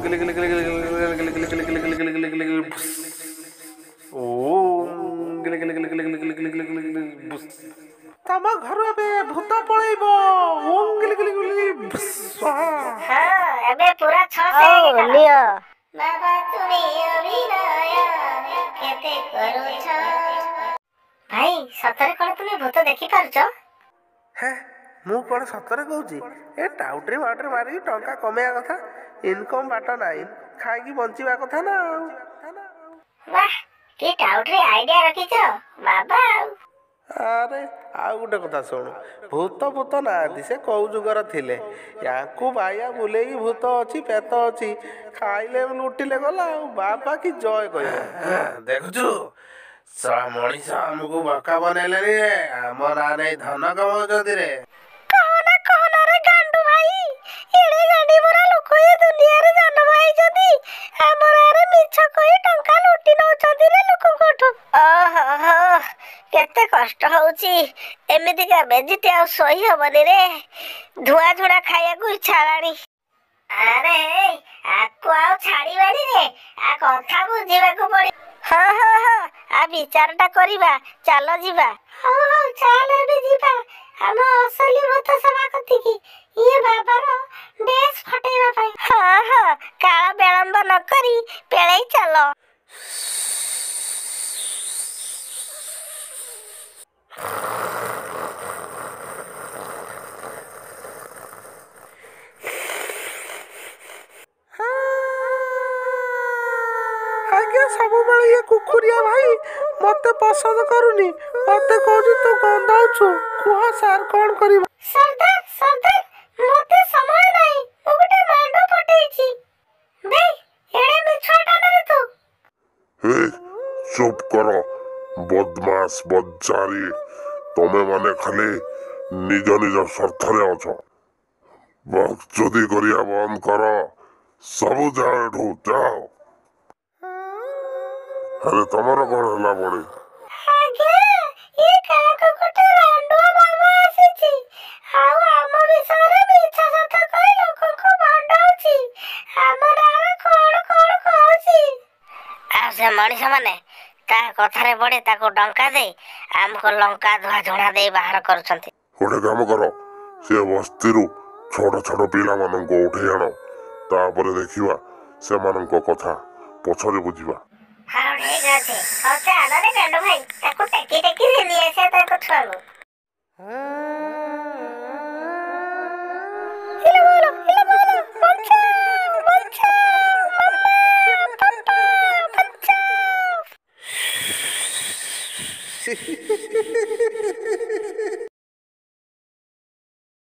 ଗିଲି ଗିଲି ଗିଲି ଗିଲି ଗିଲି ଗିଲି ଗିଲି ଗିଲି ଗିଲି ଗିଲି ଗିଲି ଗିଲି ଭୁସ୍। ଓମ୍ ଗିଲି ଗିଲି ଗିଲି ଗିଲି ଗିଲି ଗିଲି ଗିଲି ଗିଲି ଗିଲି ଭୁସ୍। ତମ ଘରୁ ଏବେ ଭୂତ ପଳେଇବ। ଓମ୍ ଗିଲି ଗିଲି ଗିଲି ଭୁସ୍ ସ୍ୱାହା। ହଁ, ଏବେ ପୁରା ଛଅ। ହଉ ନିଅ। ବାବା, ତୁମେ ଅଭିନୟ କେତେ କରୁଛ ଭାଇ? ସତରେ କଣ ତୁମେ ଭୂତ ଦେଖିପାରୁଛ? ହେ, ମୁଁ କ'ଣ ସତରେ କହୁଛି? ଏ ଟାଉଟରି ବାଉଟରି ମାରିକି ଟଙ୍କା କମେଇବା କଥା, ଇନକମ୍ ବାଟ ନାହିଁ, ଖାଇକି ବଞ୍ଚିବା କଥା ନା ଆଉ। ବାଃ, କି ଟାଉଟରି ଆଇଡିଆ ରଖିଛ ବାବା ଆଉ। ଆରେ, ଆଉ ଗୋଟେ କଥା ଶୁଣୁ। ଭୂତ ଭୂତ ନାହାନ୍ତି, ସେ କୋଉ ଯୁଗର ଥିଲେ। ୟାଙ୍କୁ ବାଇଆ ବୁଲେଇକି ଭୂତ ଅଛି, ପେତ ଅଛି, ଖାଇଲେ ଲୁଟିଲେ ଗଲା ଆଉ। ବାବା କି ଜୟ କହିବ। ଦେଖୁଛୁ, ଶଳା ମଣିଷ ଆମକୁ ବକା ବନେଇଲେଣି ରେ, ଆମ ନାଁ ନେଇ ଧନ କମାଉଛନ୍ତି ରେ। କହନା କହନା ରେ ଗାଣ୍ଡୁ ଭାଇ, ଏଡ଼େ ଗାଣ୍ଡି ମରା ଲୋକ ଏ ଦୁନିଆରେ ଜନ୍ମ ହେଇଛନ୍ତି। ଆମ ନାଁରେ ମିଛ କହି ଟଙ୍କା ଲୁଟି ନଉଛନ୍ତି ରେ ଲୋକଙ୍କଠୁ। ଓହୋ, କେତେ କଷ୍ଟ ହଉଛି। ଏମିତିକା ବେଜିତି ଆଉ ସହି ହବନି ରେ। ଧୂଆଁ ଝୁଣା ଖାଇବାକୁ ଇଚ୍ଛା ହେଲାଣି। ଆରେ, ଆକୁ ଆଉ ଛାଡିବାନି ରେ, ଆ କଥା ବୁଝିବାକୁ ପଡିବ। ହଁ ହଁ ହଁ, ଆ ବିଚାରଟା କରିବା, ଚାଲ ଯିବା। ହଉ ହଉ, ଚାଲ ଏବେ ଯିବା ଆମ ଅସଲି ଭୂତ ସଭା କତିକି, ଇଏ ବାବାର ଡ୍ରେସ୍ ଫଟେଇବା ପାଇଁ। ହଁ ହଁ, କାଳ ବିଳମ୍ବ ନ କରି ପେଳେଇ ଚାଲ। ଆଜ୍ଞା, ସବୁବେଳେ ଇଏ କୁକୁରିଆ ଭାଇ ମତେ ପସନ୍ଦ କରୁନି, ମତେ କହୁଛି ତୁ ଗନ୍ଧାଉଛୁ। କୁହ ସାର୍, କ'ଣ କରିବା? ସର୍ଦ୍ଦାର, ସର୍ଦ୍ଦାର, ମତେ ସମୟ ନାହିଁ, ମୁଁ ଗୋଟେ ମାଣ୍ଡୁ ପଠେଇଛି। ବେ, ଏଡ଼େ ମିଛୁଆଟା ରେ ତୁ। ହେ, ଚୁପ୍ କର ବଦମାସ ବଜ୍ଜାରୀ। ତମେ ମାନେ ଖାଲି ନିଜ ନିଜ ସ୍ୱାର୍ଥରେ ଅଛ। ବକଚୋଦି କରିବା ବନ୍ଦ କର। ସବୁ ଯାଅ ଏଠୁ, ଯାଅ। ଆରେ, ତମର କଣ ହେଲା ବଡି? ଆଜ୍ଞା, ଏ ଗାଁକୁ ଗୋଟେ ରାଣ୍ଡୁଆ ବାବା ଆସିଛି, ଆଉ ଆମ ବିଷୟରେ ମିଛ ସତ କହି ଲୋକଙ୍କୁ ଭଣ୍ଡାଉଛି, ଆମ ନାଁରେ କଣ କଣ କହୁଛି। ଆଉ ସେ ମଣିଷ ମାନେ ତା କଥାରେ ପଡି ତାକୁ ଟଙ୍କା ଦେଇ ଆମକୁ ଲଙ୍କା ଧୁଆ ଝୁଣା ଦେଇ ବାହାର କରୁଛନ୍ତି। ଗୋଟେ କାମ କର, ସେ ବସ୍ତିରୁ ଛୋଟ ଛୋଟ ପିଲାମାନଙ୍କୁ ଉଠେଇ ଆଣ, ତାପରେ ଦେଖିବା। ସେମାନଙ୍କ କଥା ପଛରେ ବୁଝିବା। ହଉ, ଠିକ ଅଛି। ହଉ ଚାଲରେ ଗାଣ୍ଡୁ ଭାଇ, ତାକୁ ଟେକି ଟେକି ନେଇ ଆସିବା ତାଙ୍କ ଛୁଆଙ୍କୁ। ଇଲୋ ବୋଉଲୋ, ଇଲୋ ବୋଉଲୋ, ବଞ୍ଚାଅ, ବଞ୍ଚାଅ, ମାମା, ପାପା, ବଞ୍ଚାଅ।